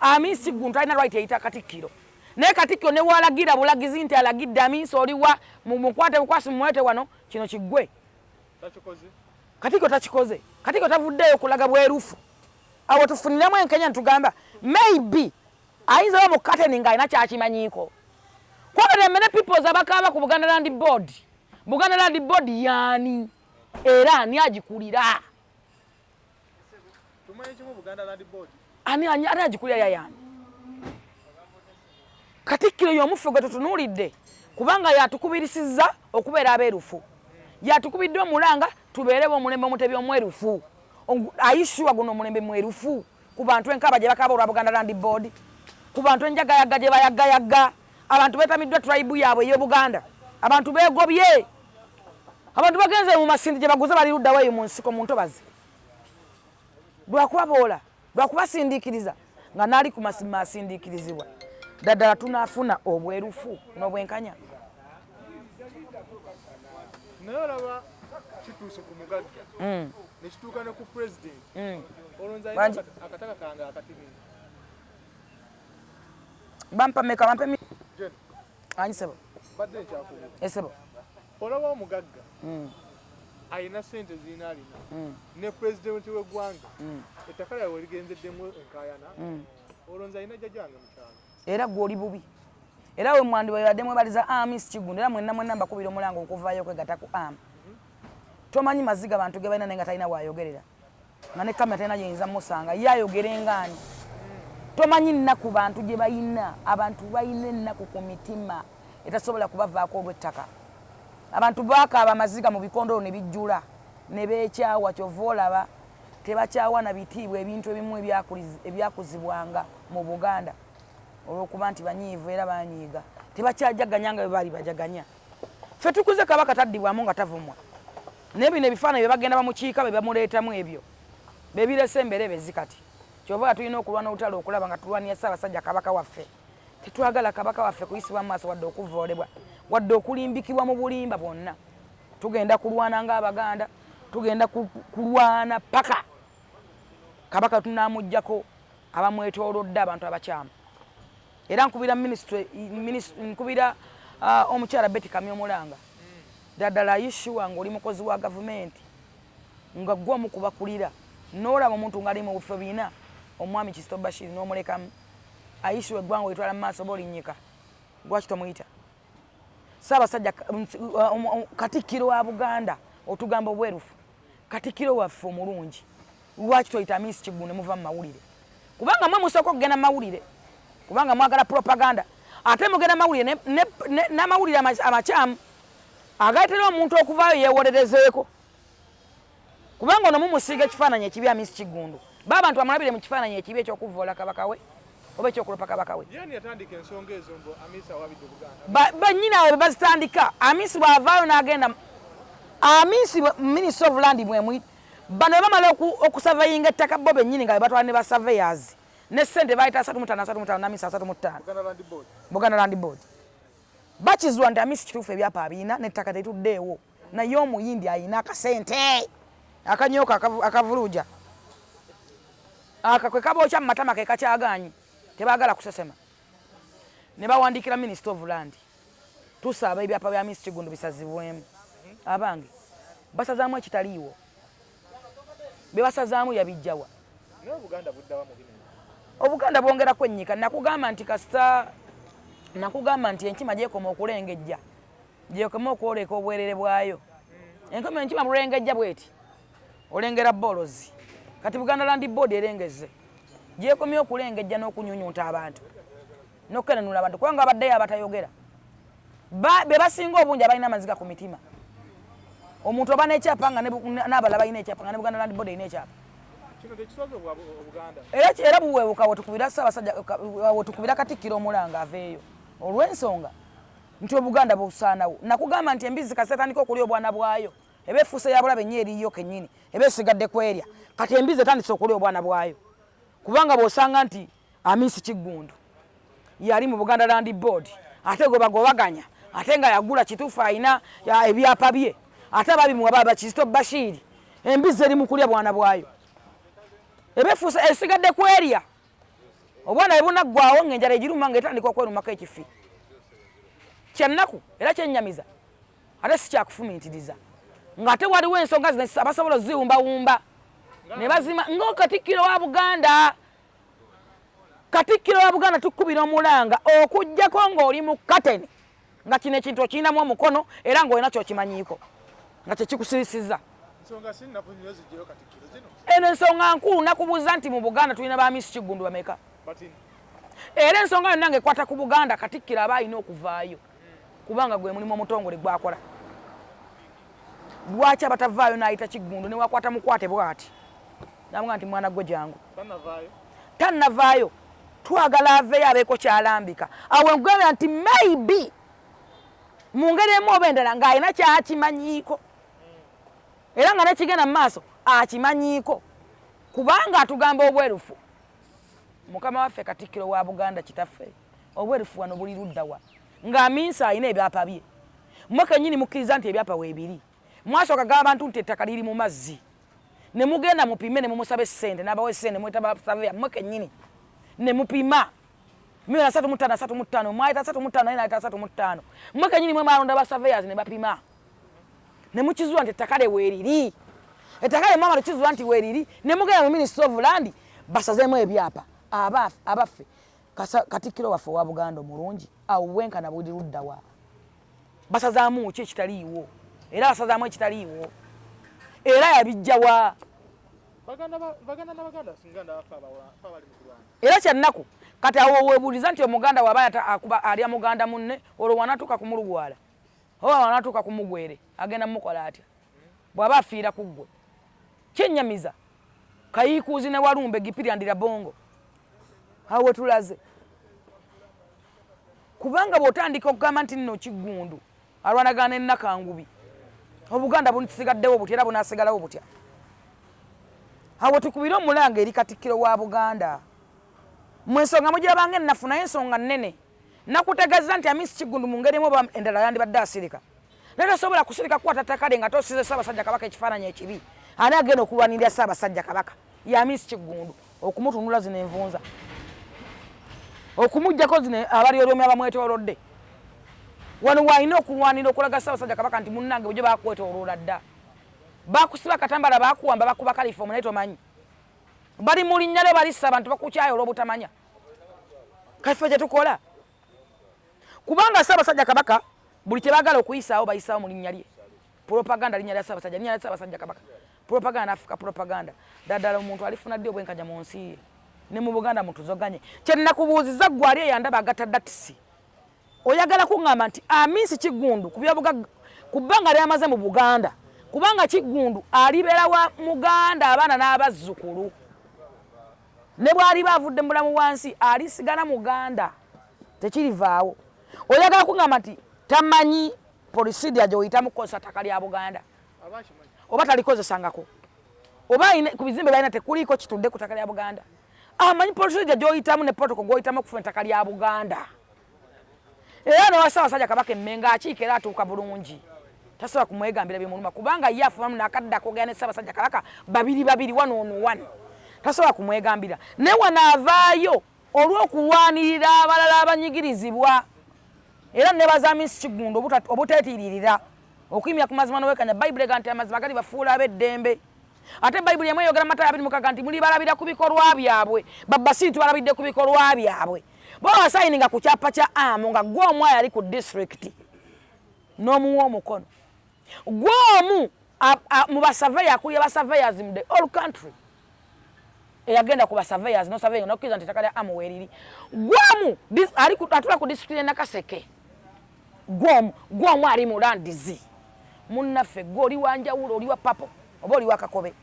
Amis Kiggundu talina right eyita Katikkiro, naye Katikkiro ne walagira bulagizi nti alagidde Amis oliwa, mukwate bukwasi mumulete wano kino kiggwe. Katikkiro takikoze. Katikkiro tavuddeeyo kulaga bwerufu. Awo tufuniremu enkenya ntugamba maybe ayinza oba mu kateni ng'alina kyakimanyiiko, kuba there are many peoples abakaaba ku Buganda Land Board. Buganda Land Board yaani era ani agikulira? Ani agikulira yayaani? Katikkiro y'omuffe gwe tutunuulidde, kubanga yatukubirisizza okubeera abeerufu, yatukubidde omulanga tubeere b'omulembe omutebi omwerufu. Ayishuwa guno omulembe mwerufu ku bantu enkaba gye bakaaba olwa Buganda Land Board, ku bantu enjagayaga gye bayagayaga, abantu beetamiddwa tribe yaabwe ey'Obuganda, abantu beegobye, abantu bagenze mu masindi gye baguze bali luddawo eyo mu nsiko mu ntobazi lwakubaboola, lwakubasindiikiriza nga naali ku masima asindiikirizibwa. Ddala tunaafuna obwerufu n'obwenkanya? Naye olaba kituuse ku mugagga nekituuka ne ku president, olwo nze alina akataka kange akatini. Bampa meka? Bampe anyi sebo? Badde nkyakubuuza. Esebo. Olaba omugagga alina sente zirina alina ne pulezidenti w'eggwanga, ettaka lyabwe ligenzeddemu enkaayana, olwo nze alina jjajjange mu kyalo. Era gwe oli bubi, era we mwandibadde mwebaliza Amis Kiggundu, era mwenna mwenna mbakubira omulanga okuvaayo okwegatta ku am. Tomanyi maziga bantu ge balina naye nga talina waayogerera, nga ne kamera talina gyeyinza musanga ye ayogere ngaani. Tomanyi nnaku bantu gye balina. Abantu balina ennaku ku mitima etasobola kubavaako olw'ettaka. Abantu bakaaba amaziga mu bikondolo ne bijjula ne beekyawa. Kyova olaba tebakyawa na bitiibwa ebintu ebimu ebyakuzibwanga mu Buganda, olw'okuba nti banyiivu era banyiiga, tebakyajaganya nga bwe baali bajaganya. Ffe tukuze Kabaka taddibwamu nga tavumwa, naye bino ebifaananyi bye bagenda bamukiika bye bamuleetamu ebyo be birese embeera ebezi kati. Kyova tulina okulwana olutalo okulaba nga tulwanira Ssaabasajja Kabaka waffe. Tetwagala Kabaka waffe kuyisibwa mu maaso, wadde okuvoolebwa, wadde okulimbikibwa mu bulimba bwonna. Tugenda kulwana ng'Abaganda, tugenda kulwana paka Kabaka tunamuggyako abamwetoolodde abantu abakyamu. Era nkubira ministry, nkubira omukyala Betty Kamya omulanga, ddala ayishuwa ng'oli mukozi wa gavumenti, nga ggwe omu kubakulira, n'olaba omuntu ng'ali mu bufo bina, omwami Kizito Bashir, n'omulekamu ayishuwa eggwanga olitwala mu maaso oba olinnyika, lwaki tomuyita? Ssaabasajja Katikkiro wa Buganda otugamba obwerufu, Katikkiro waffe omulungi, lwaki toyita Amis Kiggundu ne muva mu mawulire? Kubanga mwe musooka okugenda mu mawulire, kubanga mwagala propaganda, ate mugenda mawulire n'amawulire amakyamu agaleetera omuntu okuvaayo yeewolerezeeko, kubanga ono mumusiiga ekifaananyi ekibi Amis Kiggundu. Ba abantu bamulabire mu kifaananyi ekibi eky'okuvvoola Kabaka we. Oba ekyokulopa kabaka we bannyina awe bazitandika. Amisi bw'avaayo n'agenda, Amisi Minister of Land bwemuyita, bano bamala okusurveyinga ettaka bo bennyini nga bebatwala ne ba surveyors ne ssente bayita 35 35 n'Amisi 35, Buganda Land Board. Bakizwa nti Amisi kituufu ebyapa abiina n'ettaka terituddeewo, naye Omuyindi ayina akasente akanyooka akavuluja aka kwe kabookya mu matama ke kakyagaanyi, tebaagala kusesema. Ne bawandiikira Minister of Land, "Tusaba ebyapa bya Amisi Kiggundu bisazibwemu." Abange, basazaamu ekitaliiwo. Bye basazaamu yabijjawa? Obuganda bwongera kwennyika. Nakugamba nti kasita nakugamba nti enkima gyekoma okulengejja, gyekoma okwoleka obwerere bwayo. Enkoma enkima bulengejja bweti, olengera bolozi. Kati Buganda Land Board erengeze, gyekomye okulengejja n'okunyunyunta abantu n'okukenenula abantu, kubanga abaddeyo abatayogera be basinga obungi abalina amaziga ku mitima. Omuntu oba n'ekyapa nga n'abalala balina ekyapa, nga ne Buganda Land Board erina ekyapa. Era buweebuka. Wetukubira Ssaabasajja, wetukubira Katikkiro omulanga aveeyo olw'ensonga nti Obuganda busaanawo. Nakugamba nti embizi kasita etandika okulya obwana bwayo, eba efuuse yabulabe nnyo eriyo kennyini, eba esigadde kwerya. Kati embizi etandise okulya obwana bwayo, kubanga bw'osanga nti Amisi Kiggundu yali mu Buganda Land Board, ate gwe bagobaganya, ate nga yagula kituufu, alina ebyapa bye, ate ababimuwa baba Kizito Bashiiri, embizi eri mu kulya bwana bwayo, eba efuuse esigadde kwerya. Obwana bwe bunaggwawo ng'enjala egiruma, ng'etandika okwerumako ekifi. Kyannaku era kyennyamiza, ate si kyakufumintiriza ng'ate waliwo ensonga zino abasobola oziwumbawumba ne bazima nga Katikkiro wa Buganda. Katikkiro wa Buganda, tukubira omulanga, okugjako ng'oli mu kateni nga kino ekintu okirinamu omukono era ng'olina kyokimanyiiko nga kyekikusirisiza. Eno ensonga nkulu. Nakubuuza nti mu Buganda tulina ba Amisi Kiggundu bameka? Era ensonga yonna ng'ekwata ku Buganda, Katikkiro aba alina okuvaayo, kubanga gwe mulimu omutongole gwakola. Lwaki abatavaayo n'ayita Kiggundu newakwata mukwate bw'ati namuga nti, "Mwana gwe, jangu"? Tannavaayo. Twagala aveeyo abeeko kyalambika. Awo nkugambira nti maybe mu ngeri emu oba endala ng'alina kyakimanyiiko, era nga nekigenda mu maaso akimanyiiko, kubanga atugamba obwerufu. Mukama waffe Katikkiro wa Buganda kitaffe, obwerufu wano buli luddawa ng'Aminsi alina ebyapa bye? Mmwe kennyini mukkiriza nti ebyapa weebiri. Mwasooka gamba abantu nti ettaka liri mu mazzi, ne mugenda mupime, ne mumusaba essente, n'abawa essente, mweta basurveyor, mmwe kennyini ne mupima 35 35, mwayita 35, naye nayita 35. Mmwe kennyini mwe mwalonda ba surveyors ne bapima ne mukizuula nti ettaka lye weeriri. Ettaka lye mwamala kizuula nti weeriri, ne mugenda mu Ministry of Land basazeemu ebyapa. Abaffe, Katikkiro waffe owa Buganda omulungi, awo bwenkana buli luddawa? Basazaamu ki ekitaliiwo? Era basazaamu ekitaliiwo, era yabijjawa? Era kyannaku. Kati awo weebuuliza nti Omuganda waba akuba alya muganda munne, olwo wanatuuka kumulugwala oba wanatuuka kumugwere, agenda mumukola atya bw'aba afiira ku ggwe? Kyennyamiza. Kayiikuuzi ne Walumbe gipirandira bongo awo wetulaze, kubanga bw'otandika okugamba nti nno Kiggundu alwanagana ne Nakangubi, Obuganda busigaddewo butya era bunaasigalawo butya? Awo tukubire omulanga eri Katikkiro wa Buganda. Mu ensonga mugirabanga ennafu, naye ensonga nnene. Nakutegeeza nti Amisi Kiggundu mu ngeri emu oba endala yandibadde asirika, naye tosobola kusirika kukwata ttaka lye nga tosize Ssaabasajja Kabaka ekifaananyi ekibi. Ani agenda okulwanirira Ssaabasajja Kabaka? Ye Amisi Kiggundu. Okumutunula zino envunza, okumugjako zino abalyolyomya bamwetoolodde wano, waalina okulwanira okulaga Ssaabasajja Kabaka nti, "Munnange, bujo bakwetooloola dda, bakusiba katambala, bakuwamba, bakuba kalifoomu, naye tomanyi bali mu linnya lyo, balissa abantu, bakukyayo olw'obutamanya." Kaffe gye tukola, kubanga Ssaabasajja Kabaka buli kye baagala okuyisaawo bayisaawo mu linnya lye. Propaganda, linnya lya Ssaabasajja, linnya lya Ssaabasajja Kabaka, propaganda nafuka propaganda. Ddala omuntu alifuna ddi obwenkanya mu nsi ye ne mu Buganda? Mutuzoganye. Kyenakubuuziza ggwe ali eyandaba agatta datisi, oyagala kuŋŋamba nti Amisi Kiggundu ku byobugagga ku bbanga lyamaze mu Buganda, kubanga Kiggundu alibeera wa Muganda, abaana n'abazzukulu. Ne bw'aliba avudde mu bulamu bwansi, alisigala Muganda, tekirivaawo. Oyagala kugamba nti tamanyi procedure gy'oyitamu kukozesa ttaka lya Buganda? Abakimanyi. Oba talikozesangako, oba ku bizimbe byalina tekuliiko kitudde ku ttaka lya Buganda? Amanyi procedure gy'oyitamu ne protocol gw'oyitamu okufuna ettaka lya Buganda. Era newa Ssaabasajja Kabaka Emmengo akiika era atuuka bulungi, tasobola kumwegambira bimuluma, kubanga ye afumamu n'akadde akoogera ne Ssaabasajja Kabaka babiri babiri, one on one, tasobola kumwegambira. Naye wano avaayo olw'okulwanirira abalala abanyigirizibwa. Era nebaza Miss Kiggundu obuteetiiririra okuyimira ku mazima n'obwekanya. Bayibuli ega nti amazima gali bafuula ab'eddembe. Ate Bayibuli emu eyogera Matayo 26 nti mulibalabira ku bikolwa byabwe. Babasiri tubalabidde ku bikolwa byabwe. Bo basayininga ku kyapa kya amu nga gwe omu ayali ku disitulikiti n'omuwa omukono, gwe omu mu basurveyor, akulira basurveyors mu the all country, eyagenda ku basurveyors no surveying nokkiriza nti ettaka lya amu weeriri. Gwe omu atula ku disitulikiti y'e Nakaseke, gwe omu, gwe omu ali mu lands. Munnaffe, gwe oli wanjawulo, oli wa papo oba oli wa kakobe,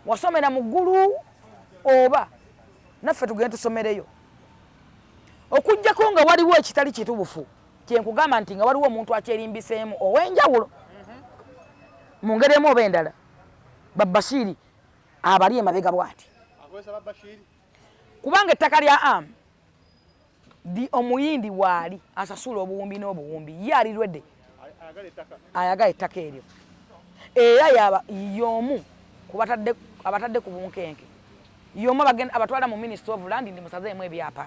wasomera mu ggulu, oba naffe tugende tusomereyo? Okugjako nga waliwo ekitali kituufu kyenkugamba nti nga waliwo omuntu akyerimbiseemu ow'enjawulo mu ngeri emu oba endala, Babashiiri abali emabega bw'ati. Akozesa Babashiri. Kubanga ettaka lya am di omuyindi waali asasula obuwumbi n'obuwumbi, ye ali ready. Ayagala ettaka. Ayagala ettaka eryo, era yaba y'omu ku abatadde ku bunkenke, y'omu abatwala mu Ministry of Land ndi musazeemu ebyapa.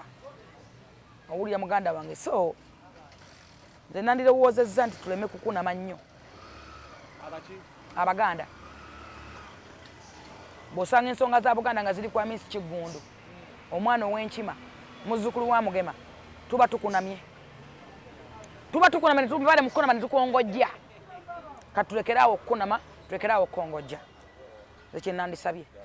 Owulira, muganda wange? So nze nandirowoozezza nti tuleme kukunama nnyo. Abaki? Abaganda. Bw'osanga ensonga za Buganda nga ziri kwa Miss Kiggundu, omwana ow'enkima, muzzukulu wa Mugema, tuba tukunamye, tuba tukunamye, netubale mu kukunama ne tukongojja. Kati tulekeraawo okukunama, tulekeraawo okukongojja. Nze kye nandisabye.